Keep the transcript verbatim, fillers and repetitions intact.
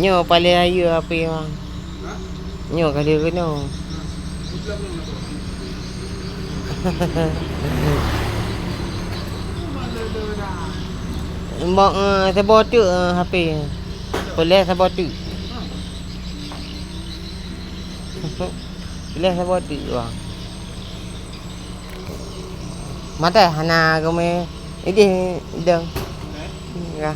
Nyoe paléng rayeuk H P, Bang. Nyoe ka lheueh keunoe. Mo-, eh, saboh teuk, eh, H P. Peuleueh saboh teuk. Peuleueh saboh teuk, Bang. Maté hana geumé idéh dong. Ya.